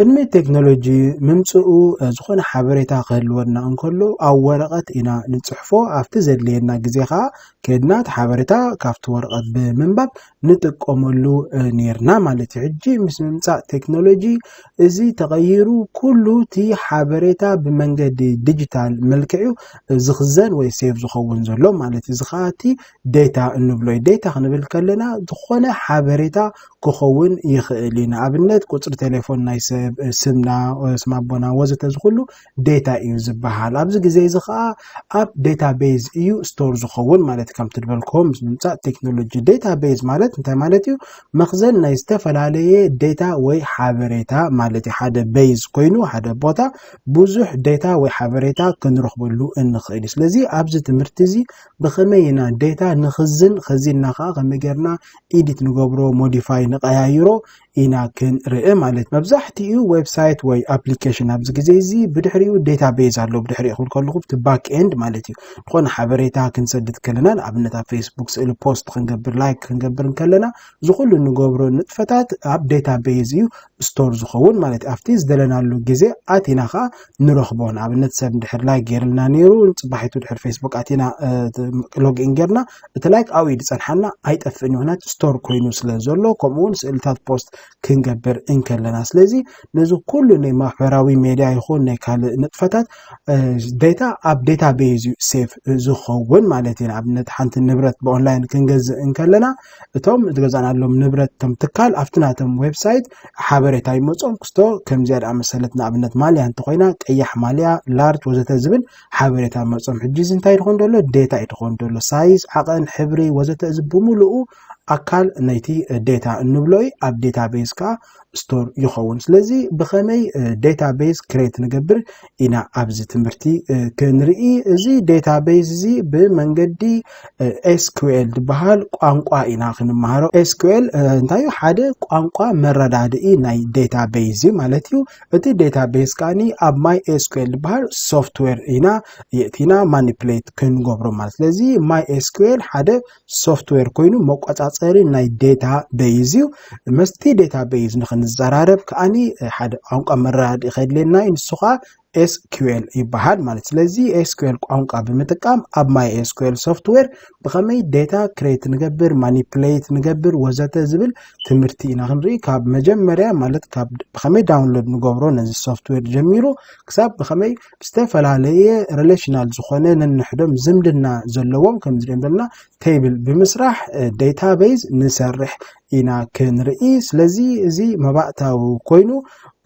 ቅድሚ ቴክኖሎጂ ምምፅኡ ዝኾነ ሓበሬታ ክህልወና እንከሎ ኣብ ወረቐት ኢና ንፅሕፎ። ኣብቲ ዘድልየና ግዜ ከዓ ከድና እቲ ሓበሬታ ካብቲ ወረቐት ብምንባብ ንጥቀመሉ ነርና ማለት እዩ። ሕጂ ምስ ምምፃእ ቴክኖሎጂ እዚ ተቐይሩ ኩሉ እቲ ሓበሬታ ብመንገዲ ዲጂታል መልክዕ እዩ ዝኽዘን ወይ ሴቭ ዝኸውን ዘሎ ማለት እዩ። እዚ ከዓ እቲ ዴታ እንብሎ እዩ። ዴታ ክንብል ከለና ዝኾነ ሓበሬታ ክኸውን ይኽእል እዩ። ንኣብነት ቁፅሪ ቴሌፎን ናይ ሰብ፣ ስምና፣ ስም ኣቦና ወዘተ ዝኩሉ ዴታ እዩ ዝበሃል። ኣብዚ ግዜ እዚ ከዓ ኣብ ዴታቤዝ እዩ ስቶር ዝኸውን ማለት እዩ። ከምቲ ዝበልኩም ምስ ምምፃእ ቴክኖሎጂ ዴታቤዝ ማለት እንታይ ማለት እዩ? መኽዘን ናይ ዝተፈላለየ ዴታ ወይ ሓበሬታ ማለት እዩ። ሓደ ቤዝ ኮይኑ ሓደ ቦታ ብዙሕ ዴታ ወይ ሓበሬታ ክንረኽበሉ እንኽእል እዩ። ስለዚ ኣብዚ ትምህርቲ እዚ ብኸመይ ኢና ዴታ ንኽዝን፣ ኸዚንና ከዓ ከመይ ጌርና ኢዲት ንገብሮ፣ ሞዲፋይ ንቀያይሮ ኢና ክንርኢ ማለት እዩ። መብዛሕትኡ ዌብሳይት ወይ ኣፕሊኬሽን ኣብዚ ግዜ እዚ ብድሕሪኡ ዴታቤዝ ኣሎ። ብድሕሪኡ ክብል ከለኹ እቲ ባክ ኤንድ ማለት እዩ። ዝኾነ ሓበሬታ ክንሰድድ ከለና ንኣብነት ኣብ ፌስቡክ ስእሊ ፖስት ክንገብር፣ ላይክ ክንገብር እንከለና ዝኹሉ ንገብሮ ንጥፈታት ኣብ ዴታቤዝ እዩ ስቶር ዝኸውን ማለት እዩ። ኣብቲ ዝደለናሉ ግዜ ኣቲና ከዓ ንረኽቦ። ንኣብነት ሰብ እንድሕር ላይክ ገይርልና ነይሩ፣ ፅባሒቱ ድሕር ፌስቡክ ኣቲና ሎግኢን ጌርና እቲ ላይክ ኣብኡ እዩ ዝፀንሓና፣ ኣይጠፍእን እዩ። ምክንያቱ ስቶር ኮይኑ ስለ ዘሎ፣ ከምኡ እውን ስእልታት ፖስት ክንገብር እንከለና። ስለዚ ነዚ ኩሉ ናይ ማሕበራዊ ሜድያ ይኹን ናይ ካልእ ንጥፈታት ዴታ ኣብ ዴታቤዝ እዩ ሴቭ ዝኸውን ማለት እዩ። ንኣብነት ሓንቲ ንብረት ብኦንላይን ክንገዝእ እንከለና እቶም ዝገዛእናሎም ንብረት እቶም ትካል ኣብቲ ናቶም ዌብሳይት ሓበሬታ ይመፅኦም። ክስቶ ከምዚኣ ደኣ መሰለት ንኣብነት ማልያ እንተኮይና ቀያሕ ማልያ፣ ላርጅ ወዘተ ዝብል ሓበሬታ መፅኦም። ሕጂ እዚ እንታይ ድኾን ደሎ? ዴታ እዩ ድኾን ደሎ። ሳይዝ፣ ዓቐን፣ ሕብሪ ወዘተ እዚ ብምሉኡ ኣካል ናይቲ ዴታ እንብሎ እዩ። ኣብ ዴታቤዝ ከዓ ስቶር ይኸውን። ስለዚ ብኸመይ ዴታቤዝ ክሬት ንገብር ኢና ኣብዚ ትምህርቲ ክንርኢ። እዚ ዴታቤዝ እዚ ብመንገዲ ኤስኩኤል ዝበሃል ቋንቋ ኢና ክንመሃሮ። ኤስኩኤል እንታይ እዩ? ሓደ ቋንቋ መረዳድኢ ናይ ዴታቤዝ እዩ ማለት እዩ። እቲ ዴታቤዝ ከዓኒ ኣብ ማይ ኤስኩኤል ዝበሃል ሶፍትዌር ኢና የእቲና ማኒፕሌት ክንገብሮ ማለት። ስለዚ ማይ ኤስኩኤል ሓደ ሶፍትዌር ኮይኑ መቆፃፀሪ ናይ ዴታ ቤዝ እዩ። ምስቲ ዴታ ቤዝ ንክንዘራረብ ከዓኒ ሓደ ቋንቋ መረዳድኢ ከድልየና እዩ። ንሱ ከዓ ኤስኩኤል ይበሃል ማለት። ስለዚ ኤስኩኤል ቋንቋ ብምጥቃም ኣብ ማይ ኤስኩኤል ሶፍትዌር ብኸመይ ዴታ ክሬት ንገብር፣ ማኒፕሌት ንገብር ወዘተ ዝብል ትምህርቲ ኢና ክንርኢ። ካብ መጀመርያ ማለት ካብ ብኸመይ ዳውንሎድ ንገብሮ ነዚ ሶፍትዌር ጀሚሩ ክሳብ ብኸመይ ዝተፈላለየ ሪሌሽናል ዝኾነ ነንሕዶም ዝምድና ዘለዎም ከምዚ ደም ዘለና ቴብል ብምስራሕ ዴታቤዝ ንሰርሕ ኢና ክንርኢ። ስለዚ እዚ መባእታዊ ኮይኑ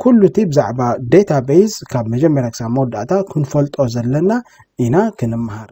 ኩሉ እቲ ብዛዕባ ዴታቤዝ ካብ መጀመርያ ክሳብ መወዳእታ ክንፈልጦ ዘለና ኢና ክንመሃር።